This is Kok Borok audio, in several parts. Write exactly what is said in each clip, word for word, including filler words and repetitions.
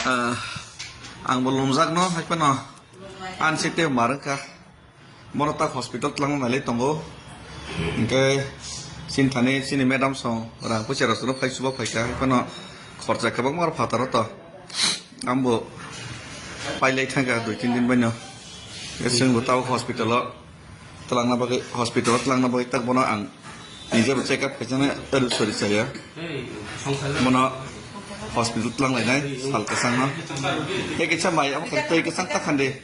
Ah, ang bo lumjak no, hai phano. An site mar wngkha. Bono tak hospital twlangna nailai tongo. Hingke chini thani chini madam song rang puisa rok sono phai chuba phaikha, hai phano khorcha kwbangma rok phataro to. Ambo pailai thangkha dui tin din baino. Chwng bo tabuk hospital o twlangna bagwi, hospital o twlangna bagwi tak bono ang nije bo check up khaisano, elu sori chaya. Bono hospital twlang lainai sal kwchangno. Tei kisa mai abo khe tei kwchang ta khande.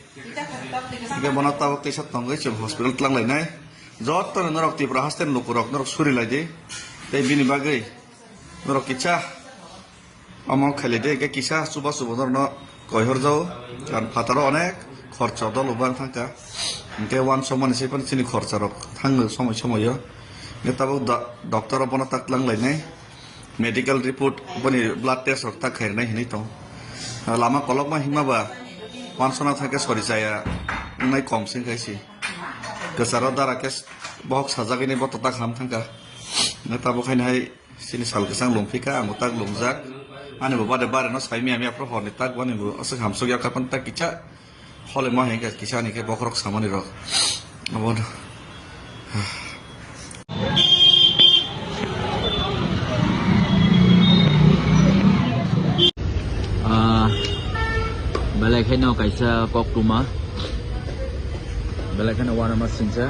Hingke bono tabuk teisa tongwi chwng hospital twlang lainai. Joto norok Tripura haste ni lukurok norok suri lai di. Tei bini bagwi norok kisa omo khailai di, hingke kisa chuba chuba norokno koi horjao. Karon phataro onek khorcha dolo bang thangkha. Hingke wansokmani se phano chini khorcha rok thango somoi somoi o. Hingke tabuk do-, doctor rok bono tak twlang lainai. Medical report boni blood test rok tak khairnai hinwi tong. Lama kolokma himma ba wansona thangkhe sori chaya wngnai kom sing khai si. Kwcharo dara khe bohok sajagwi nai boto tak ham thangkha. Tabuk haino hai chini sal kwchang lungphika, ang bo tak lungjak. Ani bo bade bare no sai miya miya phro horni tak boni bo aswk hamsok yak kapan tak kicha. Hole ma hingke kisa ni khe bokhorok samani rok. Abono. Ah, belai kheno kaisa koktwma. Belai kheno uanama singsa.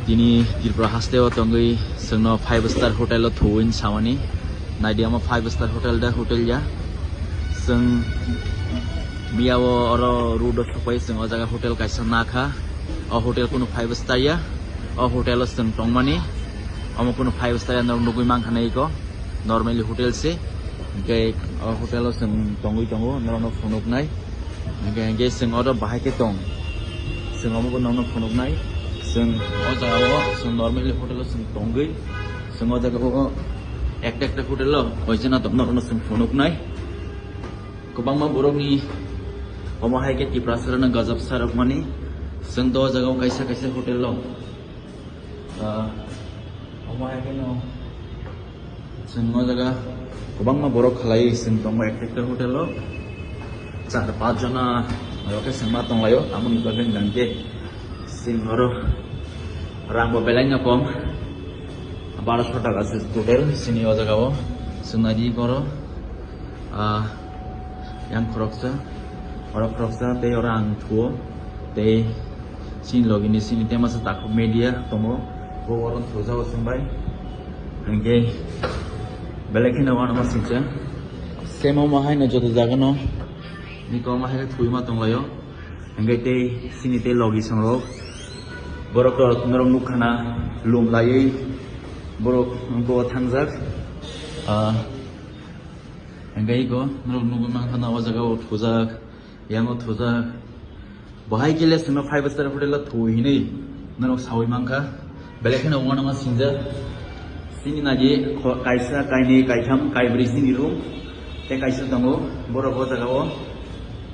Tini Tripura haste o tongwi chwngno five star hotel o thuwin samani. Naidi omo five star hotel da hotel ya. Chwng miyao oro road o sokpai chwng o jaga hotel kaisa nakha. O hotel kunu five star ya. O hotel o chwng tongmani. Omo kunu five star ya norok nugwi mankha na iko. Normally hotel se. Hingke o hotel o chwng tongwi tongo norokno phunuknai. Hingke, hingke chwng oro bahai khe tong. Chwng omo bo norokno phunuknai. Chwng o jaga o chwng normally hotel o chwng tongwi. Chwng o jaga o ekta ekta hotel o oijana tongma rokno chwng phunuknai. Kwbangma borokni omo hai khe Tiprasa rokno gajab sa rwkmani. Chwng do o jaga o kaisa kaisa hotel o, ah, omo hai kheno chwng o jaga kwbangma borok khalai chwng tongo ekta ekta hotel o. Char pach jona rok khe chwng ma tonglaio, tamoni bagwi hwnkhe. Chwng oro rang bo belai no kom, baroso taka se total chini o jaga o. Chwng nai di oro, ah, yang khoroksa, oro khoroksa tei oro ang thuo tei chini logi ni chini tema sa takhuk media tongo, bo oro thujao chwng bai. Hingke belai kheno uanama singsa, same omo haino joto jaga no ni kom hai thwi ma tonglaio. Hingke tei chini tei logi songrok, borok rok norok nukha na lum laiwi, borok bo thangjak. Ah, hingke iko norok nugwi mankha na o jaga o thujak, yango thujak. Bo hai khe le chwngno five star hotel o thuwi hinwi norok sawi mankha. Belai kheno uanama singjak. Chini nagi kho-, kaisa, kainwi, kaitham, kaibrwi chini room. Tei kaisa tongo, borok o jaga o.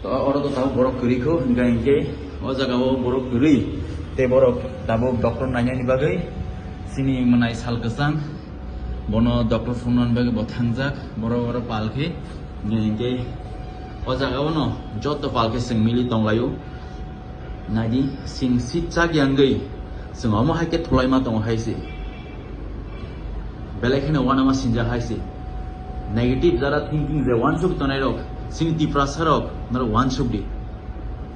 To, oro to tabuk borok kwrwi kho, hingkha hinkhe o jaga o borok kwrwi. Tei borok tabuk doctor nainani bagwi chini mwnai sal kwchang. Bono doctor phunuknani bagwi bo thangjak. Borok oro pal khe, hinkhe o jaga o no joto pal khe chwng mili tonglaio. Naidi, chwng sitchak yangwi chwng omo hai khe thulaima tongo hai se. Belai kheno uanama sinjak hai se. Negative jara thinking je uansuk tongnai rok, chini Tiprasa rok norok uansuk di.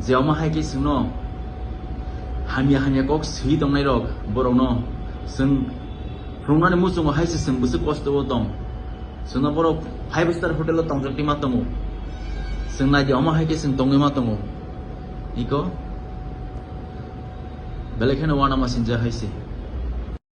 Je omo hai khe chwngno hamya hamya kok swi tongnai rok, borokno chwng phunuknani muchungo hai se chwng bwswk kosto o tong. Chwngno borok five star hotel o tongjak twi ma tongo. Chwng nai di omo hai khe chwng tongwi ma tongo. Iko belai kheno uanama sinjak hai se.